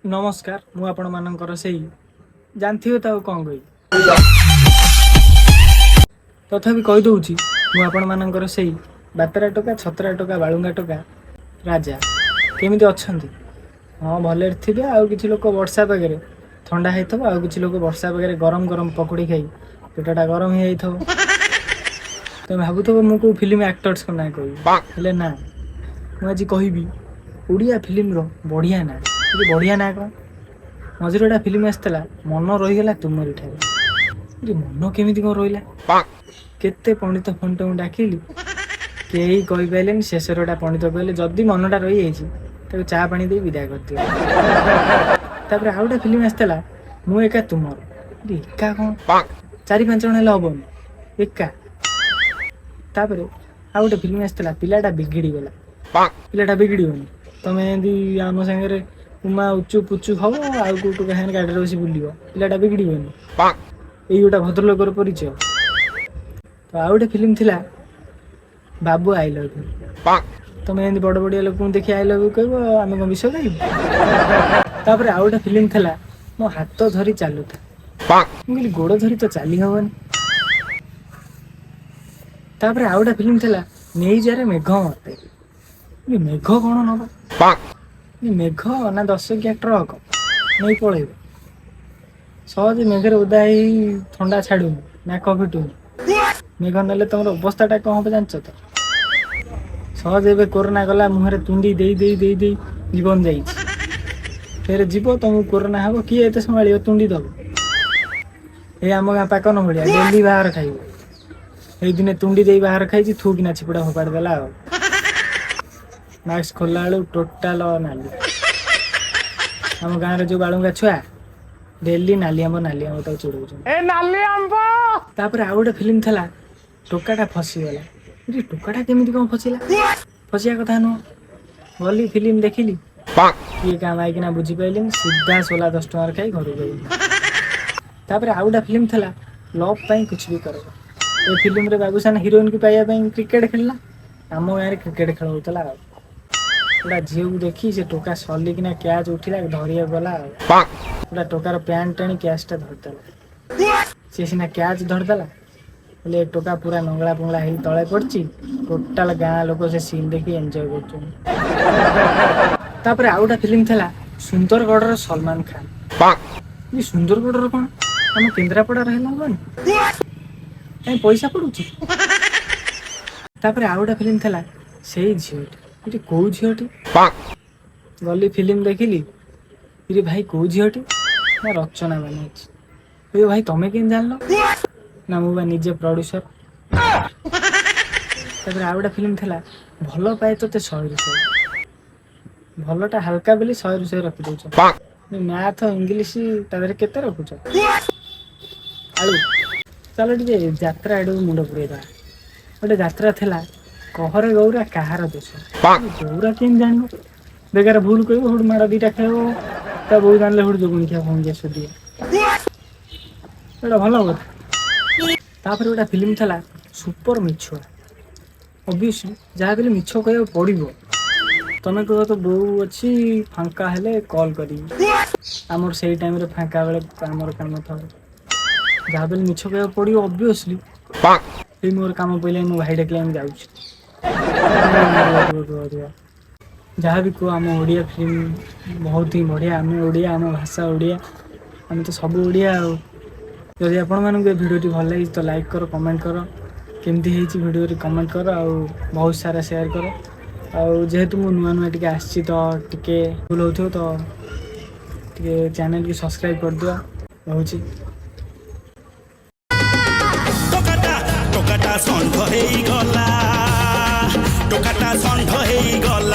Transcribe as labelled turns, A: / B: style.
A: ନମସ୍କାର, ମୁଁ ଆପଣମାନଙ୍କର ସେଇ ଜାଣିଥିବେ ତ ଆଉ କ'ଣ କହିବି, ତଥାପି କହିଦେଉଛି। ମୁଁ ଆପଣମାନଙ୍କର ସେଇ ବାତେରା ଟୋକା, ଛତରା ଟୋକା, ବାଳୁଙ୍ଗା ଟୋକା ରାଜା। କେମିତି ଅଛନ୍ତି? ହଁ, ଭଲରେ ଥିବେ। ଆଉ କିଛି ଲୋକ ବର୍ଷା ପାଗରେ ଥଣ୍ଡା ହେଇଥିବ, ଆଉ କିଛି ଲୋକ ବର୍ଷା ପାଗରେ ଗରମ ଗରମ ପକୁଡ଼ି ଖାଇ ପେଟଟା ଗରମ ହେଇଯାଇଥିବ। ତମେ ଭାବୁଥିବ ମୁଁ କେଉଁ ଫିଲ୍ମ ଆକ୍ଟର୍ସଙ୍କ ନାଁ କହିବି, ହେଲେ ନା, ମୁଁ ଆଜି କହିବି ଓଡ଼ିଆ ଫିଲ୍ମର ବଢ଼ିଆ ନାଁ। ଟିକେ ବଢ଼ିଆ ନାଁ କ'ଣ? ମଝିରେ ଗୋଟେ ଫିଲ୍ମ ଆସିଥିଲା, ମନ ରହିଗଲା ତୁମରି ଠାରେ। ଇରେ, ମନ କେମିତି କ'ଣ ରହିଲା? କେତେ ପଣ୍ଡିତ ଫଣ୍ଡିତଙ୍କୁ ଡାକିଲି, କେହି କହିପାରିଲେନି। ଶେଷରେ ଗୋଟେ ପଣ୍ଡିତ କହିଲେ, ଯଦି ମନଟା ରହିଯାଇଛି, ତାକୁ ଚା ପାଣି ଦେଇ ବିଦା କରିଦିଅ। ତାପରେ ଆଉ ଗୋଟେ ଫିଲ୍ମ ଆସିଥିଲା, ମୁଁ ଏକା ତୁମର। ଇରେ, ଏକା କ'ଣ? ଚାରି ପାଞ୍ଚ ଜଣ ହେଲେ ହବନି, ଏକା। ତାପରେ ଆଉ ଗୋଟେ ଫିଲ୍ମ ଆସିଥିଲା, ପିଲାଟା ବିଗିଡ଼ି ଗଲା। ପିଲାଟା ବିଗିଡ଼ିବନି? ତମେ ଏମିତି ଆମ ସାଙ୍ଗରେ ଉମା ଉଚୁ ପୁଚୁ ହବ, ଆଉ କୋଉ ଟୋକା ସାଙ୍ଗରେ ଗାଡ଼ିରେ ବସି ବୁଲିବ, ପିଲାଟା ବିଗିଡ଼ିବନି? ଏଇ ଗୋଟେ ଭଦ୍ରଲୋକର ପରିଚୟ ତ। ଆଉ ଗୋଟେ ଫିଲ୍ମ ଥିଲା, ବାବୁ I love you. ତମେ ଏମିତି ବଡ଼ ବଡ଼ିଆ ଲୋକଙ୍କୁ ଦେଖି I love you କହିବ, ଆମେ କ'ଣ ବିଷ ଖାଇବୁ? ତାପରେ ଆଉ ଗୋଟେ ଫିଲ୍ମ ଥିଲା, ମୋ ହାତ ଧରି ଚାଲୁଥା। ମୁଁ କହିଲି, ଗୋଡ଼ ଧରି ତ ଚାଲି ହବନି। ତାପରେ ଆଉ ଗୋଟେ ଫିଲ୍ମ ଥିଲା, ନେଇଯାରେ ମେଘ ମତେ। ଏ ମେଘ କ'ଣ ନବ? ଏ ମେଘ ନା ଦଶକିଆ ଟ୍ରକ୍ ନେଇ ପଳେଇବ? ସହଜେ ମେଘରେ ଓଦା ହେଇ ଥଣ୍ଡା ଛାଡୁନି, ନାକ ଫିଟୁନି। ମେଘ ନେଲେ ତମର ଅବସ୍ଥାଟା କ'ଣ ହବ ଜାଣିଛ ତ? ସହଜେ ଏବେ କୋରୋନା ଗଲା, ମୁହଁରେ ତୁଣ୍ଡି ଦେଇ ଦେଇ ଦେଇ ଦେଇ ଜୀବନ ଯାଇଛି। ଫେରେ ଯିବ, ତମକୁ କୋରୋନା ହବ, କିଏ ଏତେ ସମ୍ଭାଳିବ? ତୁଣ୍ଡି ଦବ। ଏଇ ଆମ ଗାଁ ପାକନ ଭଳିଆ ଡେଲି ବାହାର ଖାଇବ। ଏଇ ଦିନେ ତୁଣ୍ଡି ଦେଇ ବାହାର ଖାଇଛି, ଥୁ କିନା ଛିପୁଡ଼ା ଫୋପାଡ଼ି ଦେଲା। ଆଉ ମାସ୍କ ଖୋଲିଲା ବେଳକୁ ଟୋଟାଲ ନାଲି। ଆମ ଗାଁରେ ଯୋଉ ବାଳୁଙ୍ଗା ଛୁଆ, ଡେଲି ନାଲି ଆମ୍ବ, ନାଲି ଆମ୍ବ ତାକୁ ଚିଡଉଛନ୍ତି।
B: ଏ ନାଲି ଆମ୍ବ।
A: ତାପରେ ଆଉ ଗୋଟେ ଫିଲ୍ମ ଥିଲା, ଟୋକାଟା ଫସିଗଲା। ଏଠି ଟୋକାଟା କେମିତି କ'ଣ ଫସିଲା? ଫସିବା କଥା ନୁହଁ। ଗଲି, ଫିଲ୍ମ ଦେଖିଲି, କିଏ କାଁ ମାଇକିନା ବୁଝିପାରିଲିନି। ସିଧା ସୋଲା 10 ଟଙ୍କାରେ ଖାଇ ଘରକୁ ଗଲି। ତାପରେ ଆଉ ଗୋଟେ ଫିଲ୍ମ ଥିଲା, ଲଭ୍ ପାଇଁ କିଛି ବି କର। ଏ ଫିଲ୍ମରେ ବାବୁସାନ ହିରୋଇନକୁ ପାଇବା ପାଇଁ କ୍ରିକେଟ ଖେଳିଲା। ଆମ ଗାଁରେ କ୍ରିକେଟ ଖେଳ ହଉଥିଲା, ଆଉ ଗୋଟା ଝିଅକୁ ଦେଖି ସେ ଟୋକା ସଲିକିନା କ୍ୟାଚ୍ ଉଠିଲା, ଧରିବାକୁ ଗଲା, ଆଉ ଗୋଟା ଟୋକାର ପ୍ୟାଣ୍ଟ ଟାଣି କ୍ୟାଚ୍ଟା ଧରିଦେଲା। ସେ ସିନା କ୍ୟାଚ୍ ଧରିଦେଲା, ହେଲେ ଏ ଟୋକା ପୁରା ନଙ୍ଗଳା ପଙ୍ଗଳା ହେଇ ତଳେ ପଡ଼ିଛି। ଟୋଟାଲ ଗାଁ ଲୋକ ସେ ସିନ୍ ଦେଖି ଏନ୍ଜୟ କରୁଛନ୍ତି। ତାପରେ ଆଉ ଗୋଟେ ଫିଲ୍ମ ଥିଲା, ସୁନ୍ଦରଗଡ଼ର ସଲମାନ ଖାନ। ଏ ସୁନ୍ଦରଗଡ଼ର କ'ଣ, ଆମ କେନ୍ଦ୍ରାପଡ଼ାର ହେଲା ହବନି? କାଇଁ ପଇସା ପଡୁଛି? ତାପରେ ଆଉ ଗୋଟେ ଫିଲ୍ମ ଥିଲା, ସେଇ ଝିଅଟି। ଏଠି କୋଉ ଝିଅଟି? ଗଲି, ଫିଲ୍ମ ଦେଖିଲି, ଇରେ ଭାଇ, କୋଉ ଝିଅଟି? ନା, ରଚନା ବାନାର୍ଜୀ। ଏ ଭାଇ, ତମେ କେମିତି ଜାଣିଲ? ନା, ମୁଁ ବା ନିଜେ ପ୍ରଡ୍ୟୁସର। ତାପରେ ଆଉ ଗୋଟେ ଫିଲ୍ମ ଥିଲା, ଭଲ ପାଏ ତୋତେ 100ରୁ 100। ଭଲଟା ହାଲକା ବୋଲି 100ରୁ 100 ରଖିଦଉଛ। ମ୍ୟାଥ, ଇଂଲିଶ ତା ଦେହରେ କେତେ ରଖୁଛ? ଆଳୁ। ଚାଲ, ଟିକେ ଯାତ୍ରା ଆଡ଼କୁ ମୁଣ୍ଡ ପୁରେଇଦବା। ଗୋଟେ ଯାତ୍ରା ଥିଲା, କହରେ ଗୌରା କାହାର ଦୋଷ। ଗୌରା କେମିତି ଜାଣିବ? ବେକାର ଭୁଲ କହିବ, ହୁଡୁ ମାଡ଼ ଦିଟା ଖାଇବ। ତା ବୋଉ ଜାଣିଲେ ହୁଡୁ ଯୋଗୁଣି ଖିଆ ଫୋନ ଶୋଧିବ। ଏଇଟା ଭଲ କଥା। ତାପରେ ଗୋଟେ ଫିଲ୍ମ ଥିଲା, ସୁପର ମିଛୁଆ। ଅବଭିୟସଲି ଯାହା ବି ହେଲେ ମିଛ କହିବାକୁ ପଡ଼ିବ। ତମେ କହିବ ତ ବୋଉ ଅଛି, ଫାଙ୍କା ହେଲେ କଲ୍ କରିବି। ଆମର ସେଇ ଟାଇମରେ ଫାଙ୍କା ବେଳେ ଆମର କାମ ଥାଉ। ଯାହା ବି ହେଲେ ମିଛ କହିବାକୁ ପଡ଼ିବ ଅବଭିୟସଲି। ଏଇ ମୋର କାମ ପଡ଼ିଲା, ମୋ ଭାଇ ଡାକିଲା, ମୁଁ ଯାଉଛି। ରୁହ, ରୁହ, ରୁହ। ଯାହା ବି କୁହ, ଆମ ଓଡ଼ିଆ ଫିଲ୍ମ ବହୁତ ହିଁ ବଢ଼ିଆ। ଆମେ ଓଡ଼ିଆ, ଆମ ଭାଷା ଓଡ଼ିଆ, ଆମେ ତ ସବୁ ଓଡ଼ିଆ। ଆଉ ଯଦି ଆପଣମାନଙ୍କୁ ଏ ଭିଡ଼ିଓଟି ଭଲ ଲାଗିଛି ତ ଲାଇକ୍ କର, କମେଣ୍ଟ କର, କେମିତି ହେଇଛି ଭିଡ଼ିଓରେ କମେଣ୍ଟ କର, ଆଉ ବହୁତ ସାରା ସେୟାର କର। ଆଉ ଯେହେତୁ ମୁଁ ନୂଆ ନୂଆ ଟିକେ ଆସିଛି, ତ ଟିକେ ଭୁଲ ହେଉଥିବ, ତ ଟିକେ ଚ୍ୟାନେଲକୁ ସବସ୍କ୍ରାଇବ୍ କରିଦିଅ। ରହୁଛି।
C: ଟୋକାଟା, ଟୋକାଟା ଷଣ୍ଢ ହେଇଗଲା, ଟୋକାଟା ଷଣ୍ଢ ହେଇଗଲା।